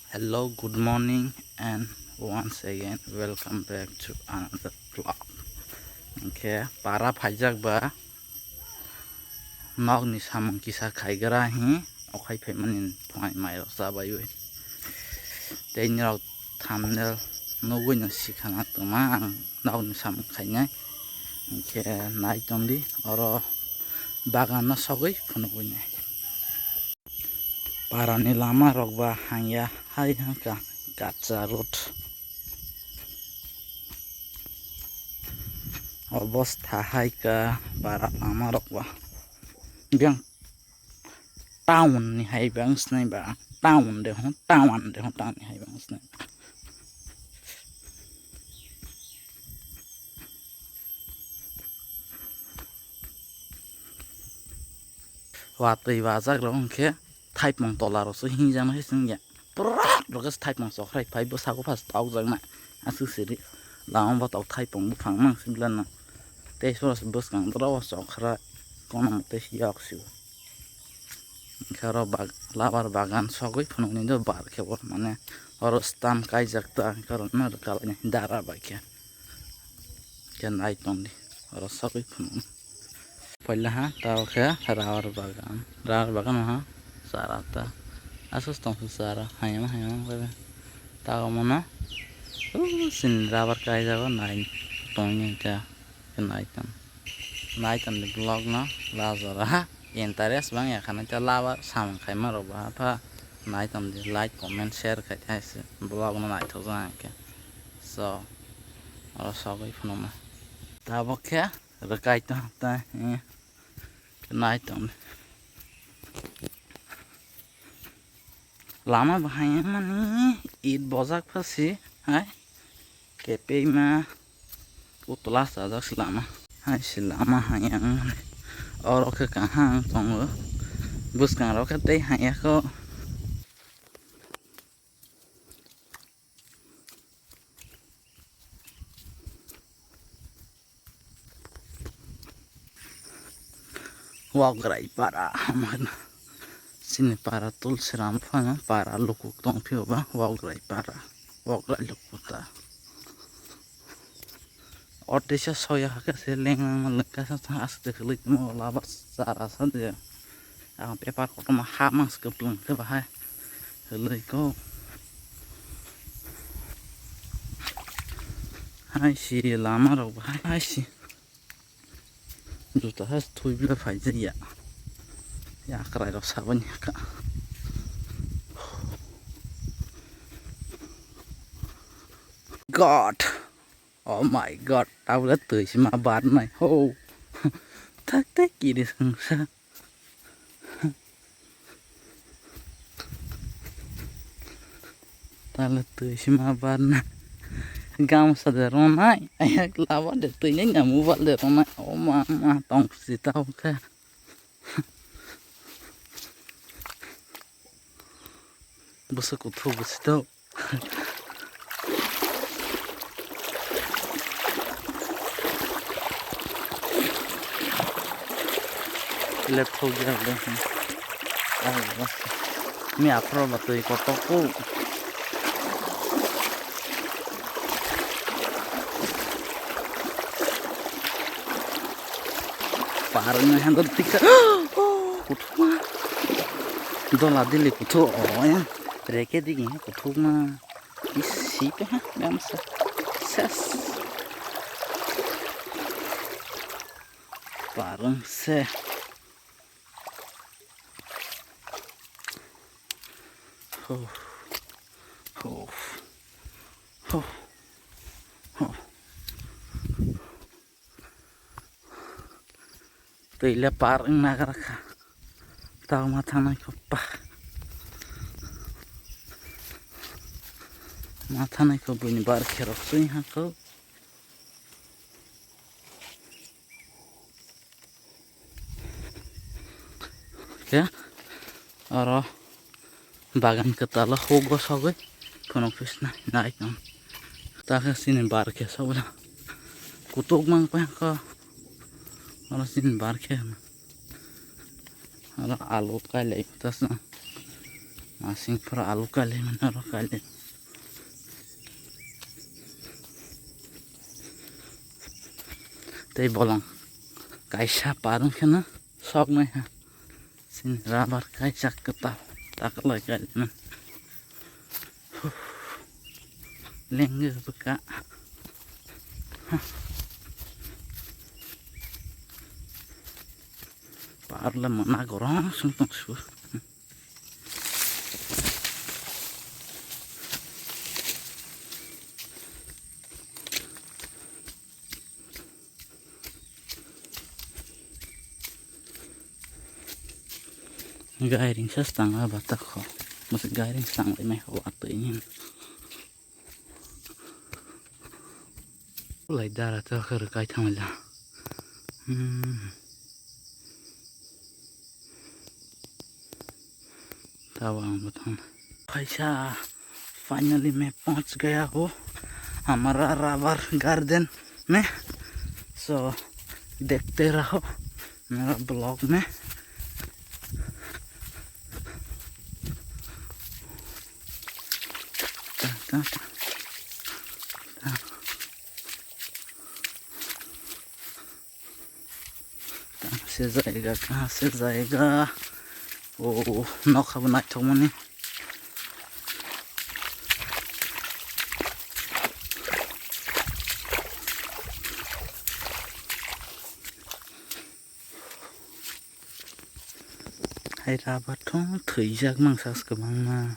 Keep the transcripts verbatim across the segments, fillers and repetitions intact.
Hello, good morning, and once again welcome back to another vlog. Hwnkhe para phaijak ba nokni samung kisa khaigra hi okhai phaimani phunai mairok chabaiwi. Tei norok thumbnail nugwi no sikha na tongma ang nokni samung khainai. Hwnkhe nai tongdi oro bagan no sogwi phunugwi nai. Parani lama rok ba hangya hai hangka kacha road. Obostha hai ka para lama rok ba. Biyang town ni hai bang snai ba. Town de hon, town de hon, town ni hai bang snai. Watwi bajak rok hwnkhe thaipung tola rok se hingjak nai se wngya. Pura rok se thaipung chokrai phai bwsako phas tokjak nai. Aswk siri lama batok thaipung buphang mang se belai no. Tei sora se bwskang dora o chokrai kono tei yok se o. Hwnkhe oro bag-, labar bagan sogwi phunuknwi do bar khe bo mane oro stam kaijak ta hwnkhe oro no rwkalai nai dara bai khe. Khe nai tongdi oro sagwi phunukno. Poila ha tao khe rawar bagan, rawar bagan ha chara ta. Aswk tong khe chara hayama hayama wngkha. Tao mano o chini rawar kaijago nai tongni ta khe nai tong. Nai tongdi vlog no lajora ha interest bang ya khana ta lawar samung khaima rok bo ha pha nai tongdi like comment share khai hai se vlog no naithok jang khe. So oro sogwi phunukma. Tabok khe rwkai tong tai, eh, nai tong. Lama bahai mani it bojak pha si hai. Kepei ma putla sajak si lama. Hai si lama hai ang mani. Oro khe kaham tongo. Bwskang rok khe tei hai ya kho. Wagrai para, chini para Tulsiram phano para lukuk tongphio ba, Wagrai para, Wagrai lukuk ta. O teisa soya hakhe se lenglangma lengkha sa thang aste khwlwi tongma o laba chara sa de. Ang paper kotorma ha mangsa kwplwng khe bahai khwlwi kok. Hai si lama rok bahai hai si. Juta hai thwi bwlai phai jak ya. Yakrai rok sabani ka. God. Oh my God, tabole twi sima barnai ho. Thak thak kiri sangsa. Tale twi sima barnai. Gamsa de ronai, ayak laba de twi nai ngamu bal de ronai. Oh mama, tong si tau kha. Bwswk kuthuk bwswk tau. Lethok ya le. Mi aphro ba twi kotok ko. Parwng hai hwnba tiksa. Oh, kuthukma. Dola dili kuthuk. Oh, ya. Reke digi kuthukma. Isi pe ha, gamsa. Ses. Parwng se. Ho. Ho. Ho. Ho. Twi le par wng nagra kha. Tao ma thanai kho pa. Ma thanai kho buini bar khe rok sui ha kho. Khe oro bagan kwtal o huk o sogwi phunuk phisna nai tong. Ta khe chini bar khe sogwi kutuk mang pa kho. Oro chini bar khe oro alu kai lai ta sa. Asing phuru alu kali mano ro kali. Tei bolong kaisa parung kheno soknai ha. Sini rubber kaisa kwtal taklai kali man. Lengwi bwkha. Parle mona gorong sung tong su. Gairing sa stang a batak kho. Masa gairing stang lai mai kho watwi ni. Lai dara to khe rwkai thang la. Hmm. Tawa ang bo thang. Kaisa finally मैं पहुंच गया हूँ हमारा rubber garden में। So देखते रहो मेरा ब्लॉग में। Kaha se jaiga, kaha se jaiga. O, nokha bo naithokmani. Hai rubber thung thwijak mangsa kwbangma.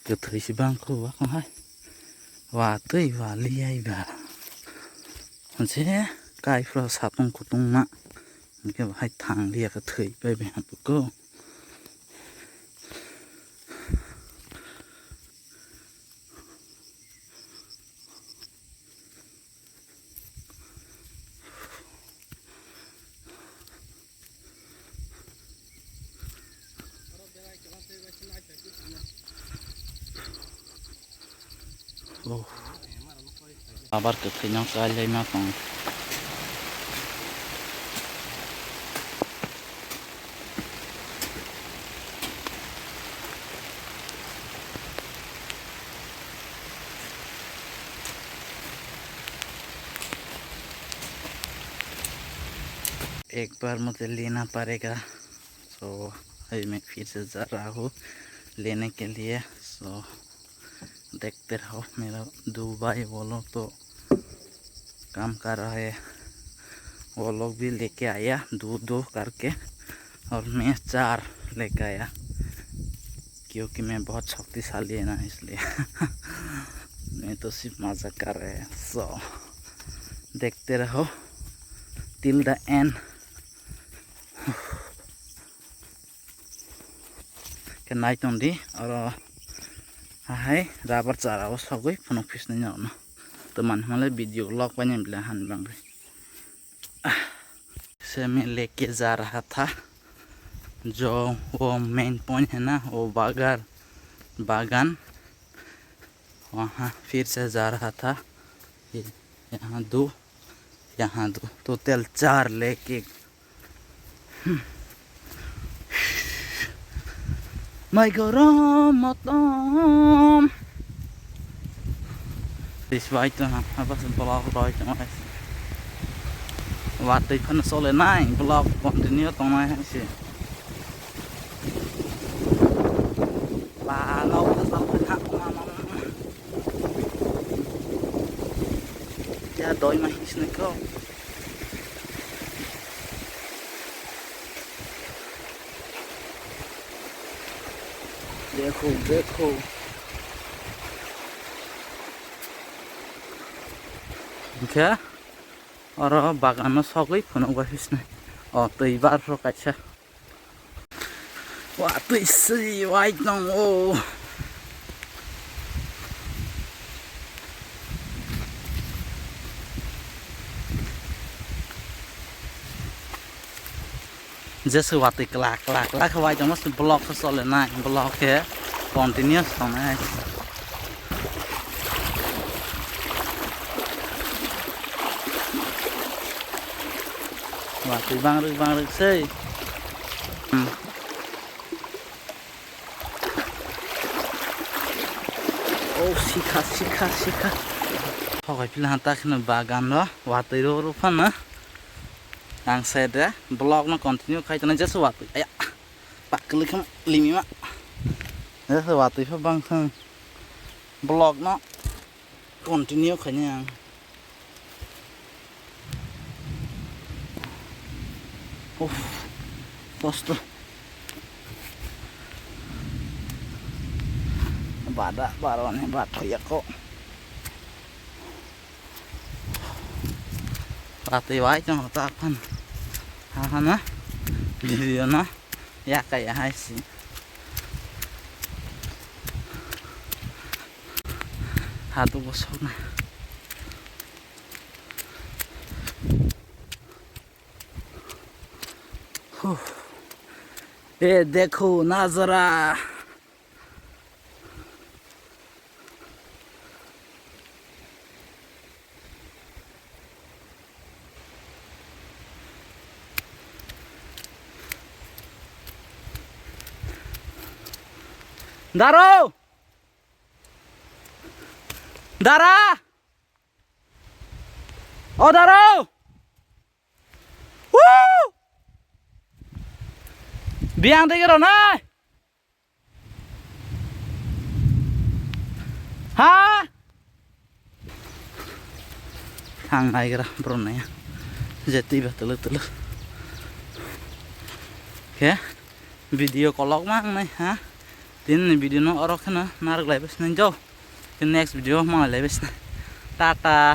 Kwthwi se bangkho, wa kho hai. Watwi wali ai ba. Hwnse kai phro sapung kutung ma. Hwnkhe bo hai thang liya kwthwi bai bai hapukgo. Oh. Abar kwthwino kailaima tongo. एक बार मुझे लेना पड़ेगा। So, अभी मैं फिर से जा रहा हूँ लेने के लिए। So, देखते रहो मेरा दो भाई, वो लोग तो काम कर रहा है, वो लोग भी लेके आया दो दो करके, और मैं चार लेके आया, क्योंकि मैं बहुत शक्तिशाली है ना, इसलिए। मैं तो सिर्फ मजाक कर रहे हैं। So, देखते रहो till the end। Khe nai tong di, oro ahai rubber chara o sogwi phunuk phisnai norokno. Twmani hwnle video log painani bwle han bangwi. Ah, se main lake ke ja raha tha, jo wo main point hai na, wo bagar, bagan, wahan phir se ja raha tha. Ye yahan do, yahan do, total char lake ek. Mai gorom motom. This way to ha, ha, bas block roi to, guys. Watwi phano chole nai, block continue tongnai hai se. Ba, nok ta sa ha, ma, ma, ma, ma. Ya doi ma hisne ko. Dekho, dekho. Hwnkhe oro bagano sogwi phunukbai hisne. O twi bar rok kaisa. Watwi swi wai tongo. Jesa watwi kwlak kwlak kwlak khe wai tongma se block khe chole nai, block khe continuous tongnai. Watwi bangrwk bangrwk sei. Hmm. Oh, sikha, sikha, sikha. Hokai pila hanta kheno bagan ro, watwi ro ro phano. Ang side re vlog no continue khai tongo, just watwi. Aya, pakli kham limi ma. Just watwi pha bang thang. Vlog no continue khaini ang. Uff, kosto. Bada baroni bathoyako. Batwi bai chong tak phan. Ha ha na. Video na. Ya kaya hai si. Hatu bosok na. Huh. ये देखो नजारा। Daro! Dara! O Daro! Woo! Biang dege ronai! Ha? Ang naigra bro naya. Jeti ba tulu tulu. Khe video kolok ma ang nai ha. Tin ni video no oro kheno narok lai bes nai jo. Tin next video ma lai bes nai. Tata.